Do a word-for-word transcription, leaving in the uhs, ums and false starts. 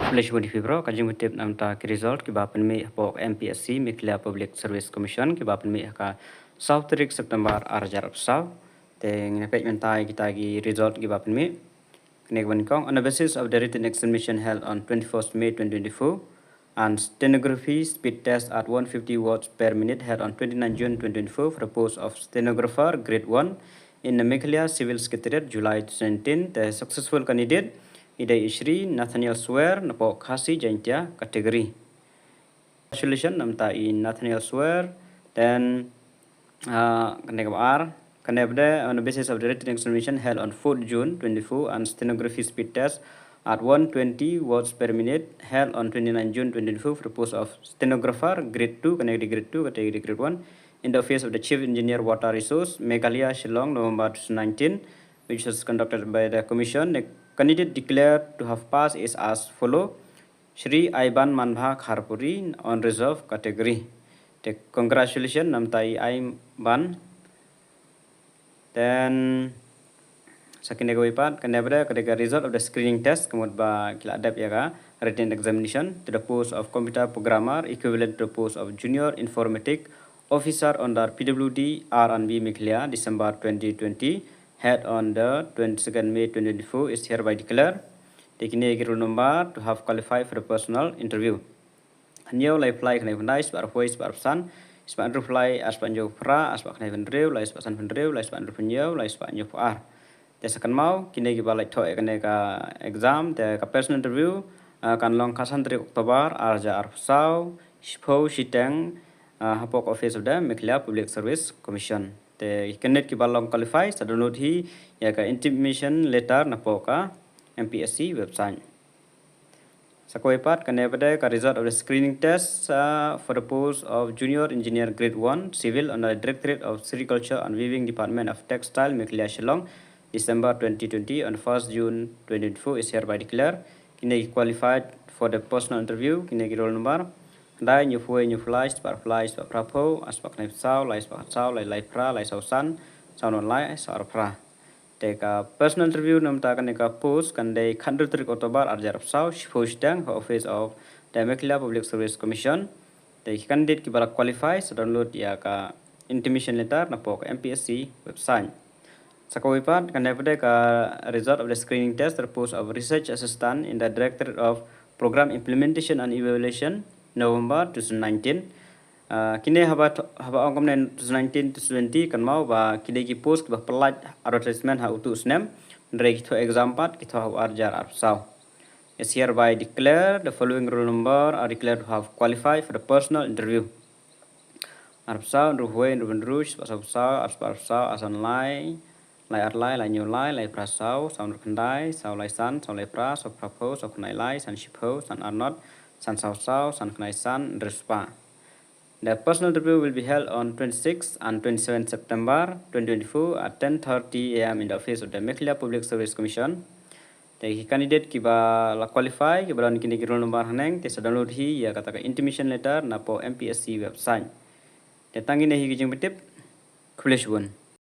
Khublei shibun ïa phi baroh. Ka jingpyntip namar ki result kiba pynmih hapoh M P S C, Meghalaya Public Service Commission, kiba pynmih ha ka saw tarik September ar hajar arphew saw. Te ngin ïa peit mynta ïa kita ki result kiba pynmih. Kane kaba nyngkong, on the basis of the written examination held on twenty-first May twenty twenty-four and stenography speed test at one fifty words per minute held on twenty-nine June twenty twenty-four for the post of stenographer grade one in the Meghalaya Civil Secretariat, July twenty nineteen, the successful candidate i dei i Shri Nathaniel Swer napoh Khasi Jaintia category. Congratulations namar i Nathaniel Swer. Then, uh, kane kaba ar, kane ba dei, on the basis of the written examination held on fourth June twenty-four and stenography speed test at one twenty words per minute held on twenty-nine June twenty twenty-four for the post of stenographer grade two, kane ka dei grade two, kane ka dei grade one, in the office of the Chief Engineer Water Resource, Meghalaya, Shillong, November two thousand nineteen, which was conducted by the Commission. The candidate declared to have passed is as follow. Shri Aiban Manbha Kharpuri on reserve category. Te congratulations namar i Aiban. Then, sa kine kawei pat, kane ba dei, ka dei ka result of the screening test, ka mut ba ki la dep ïa ka written examination to the post of computer programmer equivalent to the post of junior informatic officer under P W D R and B Meghalaya, December twenty twenty, held on the twenty-second May twenty twenty-four, is hereby declared. Te kine ki roll number to have qualified for the personal interview. Hynñiew, lai, phlai, khyndai, phyndai, spah, arphew, spah, arphew san, spah, hynriew, phlai, ar, spah, hynñiew, phra, ar, spah, khyndai, hynriew, lai, spah, san, hynriew, lai, spah, hynriew, phew, lai, spah, hynñiew, phew, ar. Te sa kynmaw, kine kiba leit thoh ïa kane ka exam, te ka personal interview, ah, kan long ka san tarik October, ar hajar arphew saw, shiphew shiteng, ah, hapoh ka office of the Meghalaya Public Service Commission. Te ki candidate kiba long qualify, sa download hi ïa ka intimation letter napoh ka M P S C website. Sa kawei pat, kane ba dei ka result of the screening test, uh, for the post of Junior Engineer Grade one, Civil, under the Directorate of Sericulture and Weaving, Department of Textile, Meghalaya, Shillong, December twenty twenty, on first June twenty twenty-four, is hereby declared. Kine ki qualified for the personal interview, kine ki roll number: khyndai, hynñiewphew wei, hynñiewphew lai, spah, lai, spah, phraphew, ar, spah, khyndai, saw, lai, spah, saw, lai, lai, phra, lai, saw, san, saw, nod, lai, saw, ar, phra. Te ka personal interview namar kane ka post kan dei khathynriew tarik October, ar hajar arphew saw, shiphew shiteng, ha office of the Meghalaya Public Service Commission. Te ki candidate kiba la qualify, sa download ïa ka intimation letter napoh ka M P S C website. Sa kawei pat, kane ba dei ka result of the screening test, the post of research assistant in the Directorate of Program Implementation and Evaluation, November two thousand nineteen. Ah, kine haba tho-, haba ong kumne two thousand nineteen, two thousand twenty, kynmaw ba kine ki post kiba pynlait advertisement ha utu u snem, hynrei ki thoh exam pat ki thoh ha u ar hajar arphew saw. Is hereby declare the following roll number are declared to have qualified for the personal interview: arphew saw, hynriewphew wei, hynriewphew hynriew, spah sawphew saw, ar spah arphew saw, ar san lai, lai ar lai, lai hynñiew lai, lai phra saw, saw hynriew khyndai, saw lai san, saw lai phra, saw phraphew, saw khyndai lai, san shiphew, san ar nod, san saw saw, san khyndai san, hynriew spah. The personal interview will be held on twenty-sixth and twenty-seventh September twenty twenty-four at ten thirty A M in the office of the Meghalaya Public Service Commission. Te ki candidate kiba la qualify, kiba don kine ki roll number haneng, te sa download hi ïa kata ka intimation letter napoh M P S C website. Te tang kine hi ki jingpyntip. Khublei shibun.